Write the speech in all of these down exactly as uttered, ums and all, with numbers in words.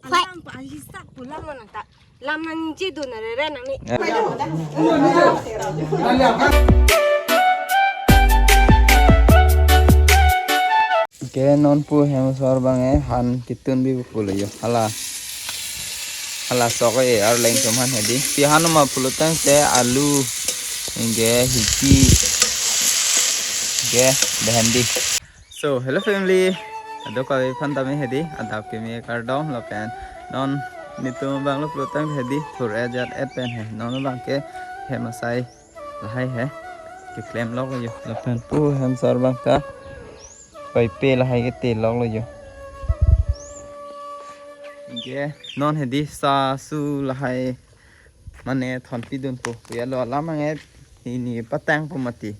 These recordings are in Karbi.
Alam pa alisak pulang lo nang ta. Lam nangji dun arere nang ni. Ke non pu hem asor abang ke han ketun bi pulo yo. Hala. Hala sok e arleng atum aphan hedi. Pi han ma pulo tangte alu. Anke hiti. Anke bhendi. So, hello family. Kadokave aphan tame hedi. Adap keme kardom lapen non netum abang lo pulo tang hedi. Thur ajat et pen he. Non abang ke hem asai lahai he. Keklem lok lo yo. Lapen pu hem asor abang ta paipe lahai kete lok lo yo. Anke non hedi sa su lahai mane thon pidun po. Puya lo alam anget ini patang po mati.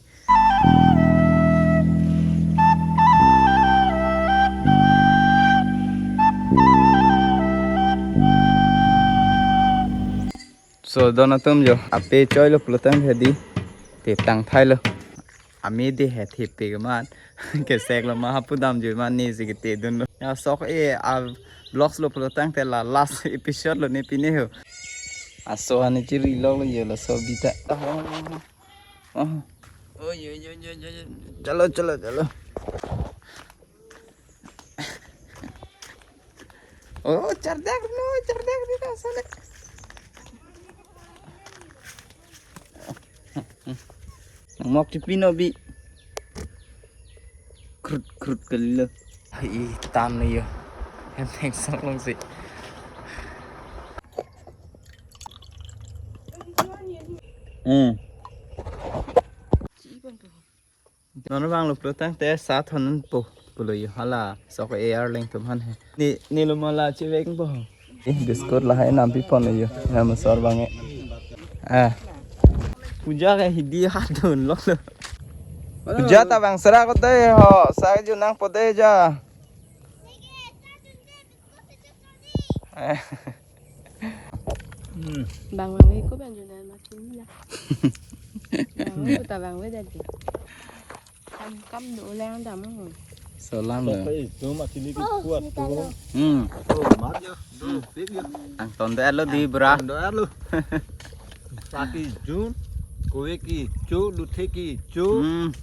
So, don atum yo, ape choi lo pulo tang hedi, te tang thai lo. Ami de he thepe kemat, kesek lo ma hapu dam jui ma ni si kete dun lo. Ya sok e a vlogs lo pulo tangte la last episode lo ne pine ho. Aso ani chiri lok lo yo laso bita. Oh. Oh, yo, yo, yo, yo, yo. Chalo, chalo, chalo. Oh, chardak no, chardak di ta sale. Nang mok chipino bi. Krut, krut kali lo. Ai, tan lo yo. Hem thek sok long si. Hmm. Non abang lo pulo tangte sa thon po pulo yo hala sok e arleng atum aphan he. Ni, ni lo mala chevek po. Eh, biscuit lahai nam pipon lo yo. Hem asor abang e. Ah. Puja ke hidi hat dun lok lo. Puja ta bang sera ko dei ho, sa ju nang po dei ja. Eh. Hmm. Bang bang we ko bang junan ma chini la. Bang we ko ta bang we dadi. Kam kam do lang dam mo. So lang lo. Itu ma chini ki kuat tu. Hmm. Oh, mar ya. Hmm, pik ya. Ang tondo lo di bra. Tondo lo. Saki jun, kowe ki chu, luthe ki chu. Hmm.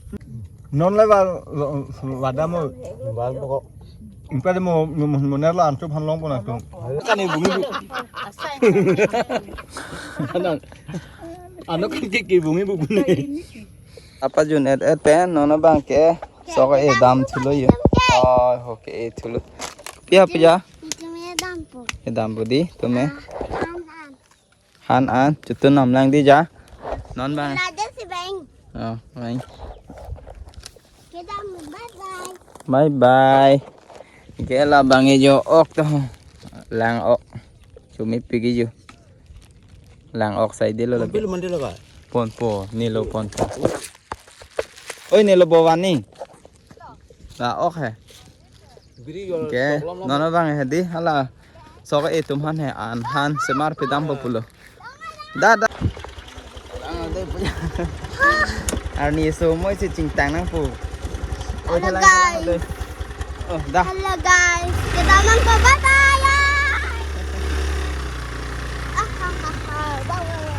Non le ba, ba dam mo. Ba ko. Impa de mo, mo, mo, mo ner la ancho phan long pon atum. Kani bungi bu. Ano, ano kan ki, ki bungi bu bungi. Apa jun et et pen, non abang ke sok e dam thulo yo. Oh, okay, thulo. Pia pia. Itu me dam po. E dam po di, tume. An, an. Han an, chutun nam lang di ja. Non bang. Lada si bang. Oh, bang. Kedam, bye bye. Bye bye. Ke la bang e jo ok to. Lang ok. Chumi pigi jo. Lang ok sai di lo lagi. Mobil mandi lo ba? Pon po, ni lo pon po. Oi, ni lo bo wani. La ok he. Biri yol. Ke, sok lom lom. Non abang hedi, hala. Sok e atum aphan he, an han semar pidam po pulo. Da, da. Arni so moi si chingtang nang po. Oi, hello, thalang guys. Thalang. Oh, da. Hello guys. Kita nang ko bataya. Ah, ha, ha, ha. Ba, ba, ba.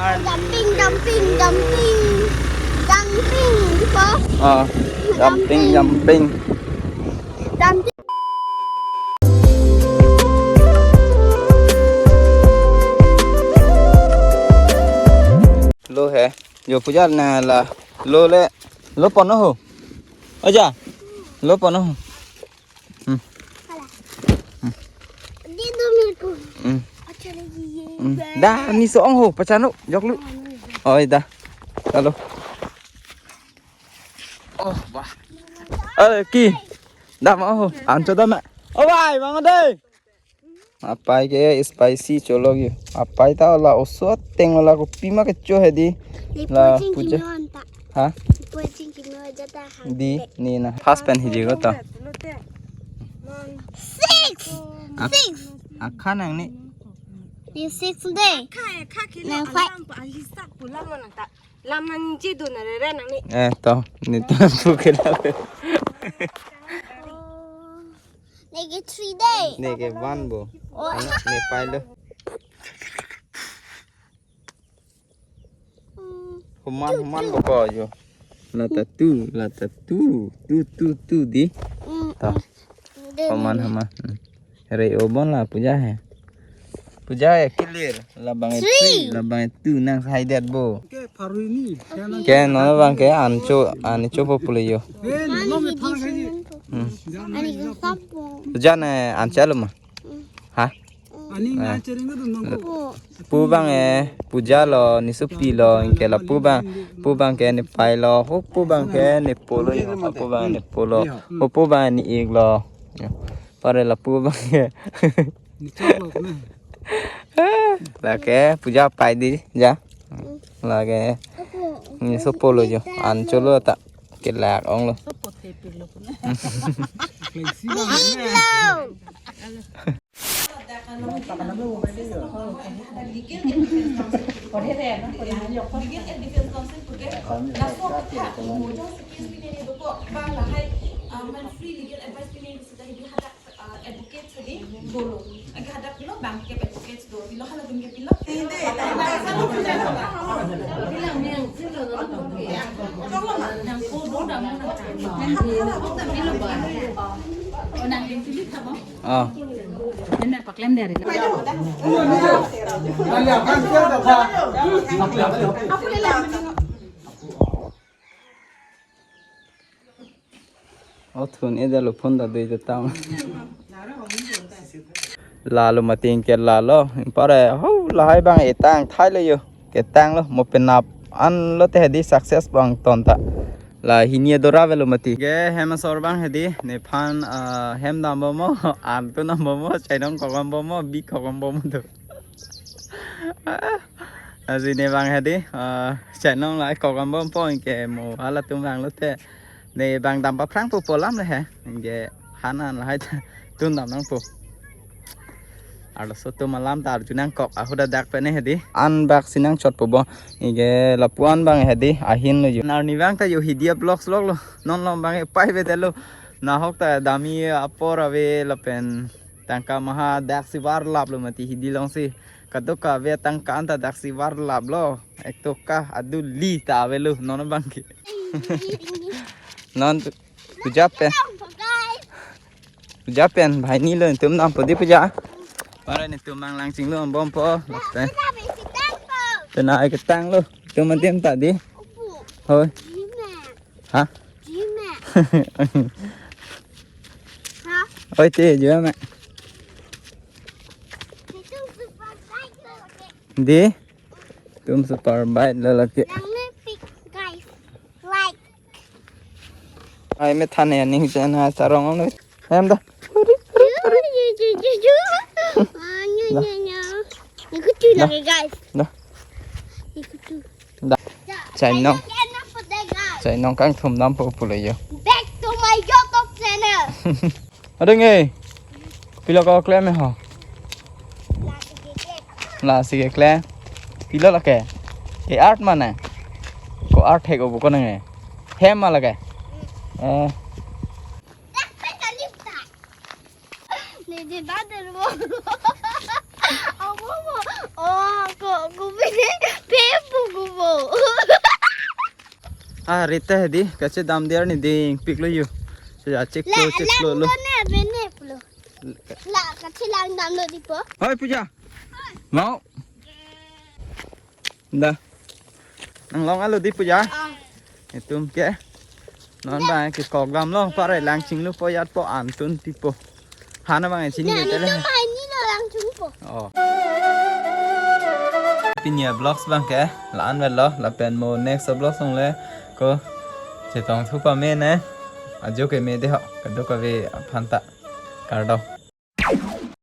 Arni jumping, jumping, jumping. Jumping, ko? Ah, jumping, jumping. Jumping. Lo he, jo puja na la, lo le, lo pon ho. Aja, lo pon ho. Hmm. Di do mirku. Hmm. Acha lagi ye. Hmm. Da, ni so ong ho, pachano, jok lo. Oi, da. Halo. Oh, bah. Eh, ki. Da ma ho, ancho da ma. Oh, bai, bang de. Apai ke spicy cholok yo. Apai ta la osot teng la kopi ma kecho hedi. La puja. Ha? Di ni na. First pen hiji ko ta. Six. Ak-, six. Akha nang ni. Ni six de. Nang five. Lam nangji dun arere nang ni. Eh, to. Ni to pu ke la. Neke three de. Neke one bo. Oh. Ano, ne pailo. Hmm. Human, human bo ko jo. Lata two, lata two, two, two, two di. Hmm. Ta. Hmm. Human, human. Hmm. Re obon la puja he. Puja he clear. Labang e three. Three, labang e two nang haidet bo. Ke pharu ini. Ke non bang ke ancho, anicho po pulo jo. Eh, no me thang kai. Hmm. Ani ko sapo. Puja ne ancha lo ma. Hmm. Ha? Ani na chering ko dun nong ko. Pu bang e puja lo, nisopi lo, ingke lapu bang, pu bang ke ne pailo, ho pu bang ke ne pulo jo, ho pu bang ne pulo, ho pu bang ne ik lo. Pare lapu bang ke. Ni chok lo ne. Lake puja pai di ja. Lake niso pulo jo. Ancho lo ta. Kelak ong lo. Sopo the pilo pun. Flexible. Legal and Defense Council to get laso kotha mojong si case pinene dokok ba lahai, uh, man free legal advice pinene sita hibi hadak, uh, advocate sadi dolo. Agi hadak pilo bang ke advocate do. Pilo hala dun ke pilo. Oh. Oh, thun e dalo phone ta dei ta tang. Lalo mating ke lalo. Pare ho lahai bang etang thai lo jo. Ketang lo mo penap an lo te hedi success bang ton ta. La hini adora velo mati. Ke hem asor bang hedi nephan, ah, hem dam bo mo, an tu nam bo mo, chainong kokam bo mo, bi kokam bo mo tu. Aji ne bang hedi, ah, chainong lai kokam bom po ingke mo halatum bang lote. Ne bang dam paphrang po polam le he. Ingke hanan lahai tun dam nang po. Arloso atum alam ta arju nangkok ahut adak pene hedi. An bak si nangchot po bo. Ingke lapu-an bang hedi ahin lo jo. Arni bang ta jo hidi a vlogs lok lo. Non lom bang e pai be delo. Nahok ta dami apor ave lapen tangka maha daksi varlap lo mati hidi alongsi. Kadokave tangka anta daksi varlap lo. Ek toka aduli ta avelo non bang ke. Non puja pen. Puja pen bhai ni lo netum dam po di puja. Para netum bang lang chinglo bom po. Pen. Pen ai ketang lo. Tum adim ta di. Hoi. Ha? Jima. Ha? Oi te jima. Itu super bike lo ke. Di? Tum super bike lo lake. Langme pik, guys. Like. Ai me thane aning chen ha sarong lo. Hem da. Huri, huri, huri. Ju, ju, ju, ju. Ah, nya, nya, nya. Ini kutu lagi, guys. Dah. Ini kutu. Da. Chainong. Chainong kangthum dam po pulo jo. Back to my YouTube channel. Adeng e. Pilo ko klem ho. Lasi ke klem. Pilo lake. Ke art mana? Ko art he ko bukan nge. Hem ma lake. Eh. Ni di bader mo. Amo mo. Oh, ko, ko bini pepu ko mo. Ah, rita hedi, kache dam dia ni ding pik lo yo. Sudah cek lo, cek lo lo. Ne bene pulo. La, kache lang dam lo di po. Hoi, puja. Mau. Da. Nang long alo di puja. Ah. Itum ke. Non bang ke kok dam long pare lang chinglu po yat po antun tipo. Hana bang chini ke tele. Mai ni lo lang chung po. Oh. Pinya vlogs bang ke la-an velo lapen mo next vlogs ong le ko chetong thu pame ne. Ajo ke me de ho kadokave aphan ta. Kardom.